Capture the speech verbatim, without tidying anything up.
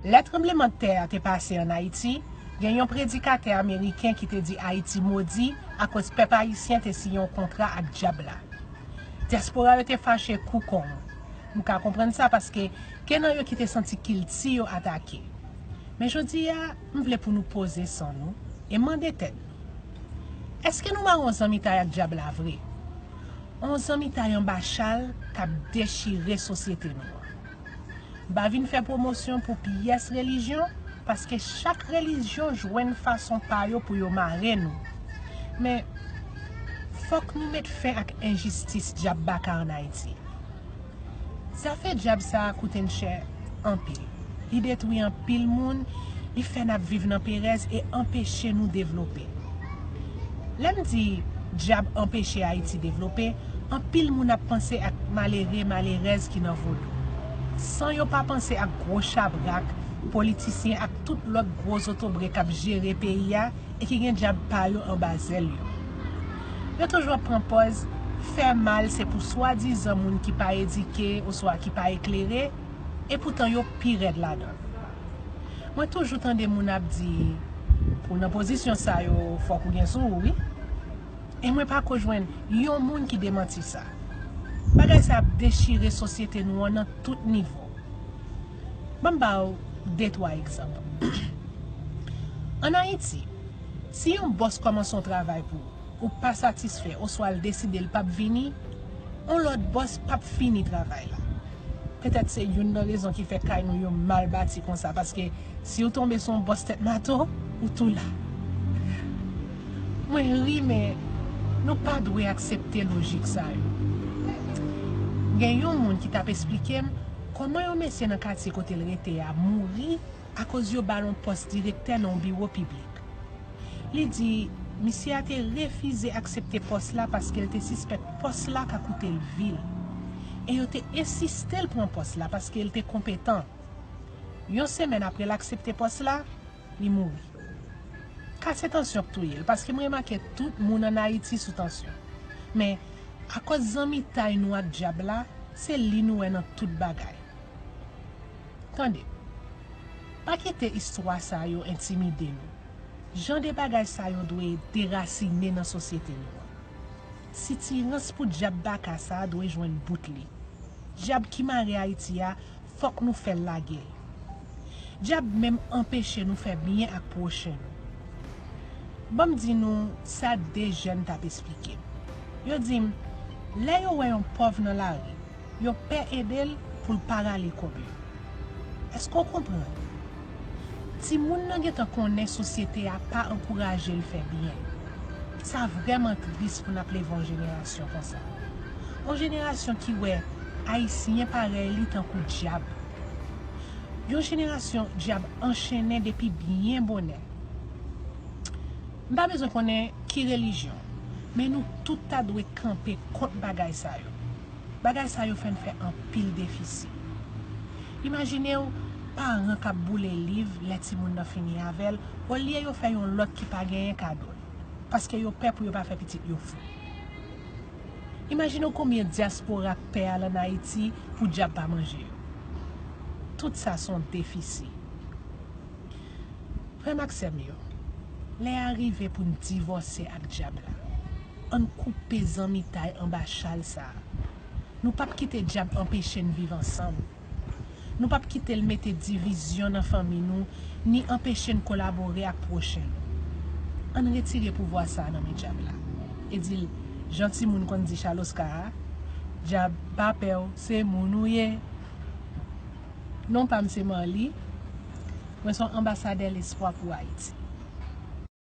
Lè tranblemanntè a te pase ann Ayiti, gen yon predikatè ameriken ki te di Ayiti modi akoz pèp ayisyen te siyen yon kontra ak dyab la. Dyaspora yo te fache kou kònm. M ka konprann sa paske gen nan yo ki te santi kilti yo atake. Men jodi a, m vle pou nou poze san nou e mande tèt nou, èske nou mare yon zanmitay ak dyab la vre? Yon zanmitay anba chal k ap dechire sosyete nou an. M pa vin fè pwomosyon pou pyès relijyon, paske chak relijyon jwenn fason pa yo pou yo mare nou. Men, fòk nou met fen ak enjistis dyab baka ann Ayiti. Zafè dyab sa a koute n chè anpil. Li detwi anpil moun, li fè n ap viv nan perèz e anpeche nou devlope. Lè m di dyab anpeche Ayiti devlope, anpil moun ap panse ak malere, malerèz ki nan vodou. San yo pa panse ak gwo chabrak, politisyen ak tout lòt gwo zotobre k ap jere peyi a e ki gen dyab pa yo anba zèl yo. Yo toujou ap pran pòz fè mal se pou swadizan moun ki pa edike oswa ki pa eklere, epoutan yo pi rèd ladan l. Mwen toujou tande moun ap di, pou w nan pozisyon sa yo, fòk ou gen sou ou, wi. E mwen pako jwenn yon moun ki demanti sa. Bagay sa ap dechire sosyete nou an nan tout nivo. Ban m ba w de twa egzanp. Ann Ayiti, si yon bòs kòmanse yon travay pou ou, ou pa satisfè oswa l deside l p ap vini, yon lòt bòs p ap fini travay la. Petèt se youn nan rezon ki fè kay nou yo mal bati konsa, paske si w tonbe sou yon bòs tèt mato, ou tou la. Mwen ri, men nou pa dwe aksepte lojik sa yo. Gen yon moun ki t ap esplike m kòman yon mesye nan katye kote l rete a mouri akoz yo ba l yon pòs direktè nan yon biwo piblik. Li di, misye a te refize aksepte pòs la paske l te sispèk pòs la ka koute l vi l. E yo te ensiste l pran pòs la paske l te konpetan. Yon semèn apre l aksepte pòs la, li mouri. Ka se tansyon k touye l, paske m remake tout moun ann Ayiti sou tansyon. Men, akòz zanmitay nou ak dyab la, se li nou wè nan tout bagay. Tande, pa kite istwa sa yo entimide nou. Jan de bagay sa yo dwe derasinen nan sosyete nou an. Sitirans pou dyab baka sa a dwe jwenn bout li. Dyab ki mare Ayiti a, fòk nou fè l lage l. Dyab menm anpeche nou fè byen ak pwochen nou. Ban m di nou sa de jèn t ap esplike m. Yo di m, lè yo wè yon pòv nan lari, yo pè ede l pou l pa rale kòb yo. Èske w konprann? Timoun nan gentan konnen sosyete a pa ankouraje l fè byen. Sa vrèman tris pou n ap leve yon jenerasyon konsa. Yon jenerasyon ki wè Ayisyen parèy li tankou dyab. Yon jenerasyon dyab anchennen depi byen bonè. M pa bezwen konnen ki relijyon, men nou tout ta dwe kanpe kont bagay sa yo. Bagay sa yo fè n fè anpil defisi. Imajine w, paran k ap boule liv lè timoun nan fini avè l, olye yo fè yon lòt ki pa genyen kado l, paske yo pè pou yo pa fè pitit yo fou. Imajine w konbyen dyaspora k pè al ann Ayiti pou dyab pa manje yo. Tout sa se yon defisi. Frè m ak sè m yo, lè a rive pou n divòse ak dyab la. Ann koupe zanmitay anba chal sa a. Nou p ap kite dyab anpeche n viv ansanm. Nou p ap kite l mete divizyon nan fanmi nou, ni anpeche n kolabore ak pwochen nou. Ann retire pouvwa sa a nan men dyab la. E di l, jan timoun konn di Chaloska a, dyab pa pè w, se moun ou ye. Non pa m se Marly. Mwen se yon anbasadè lespwa pou Ayiti.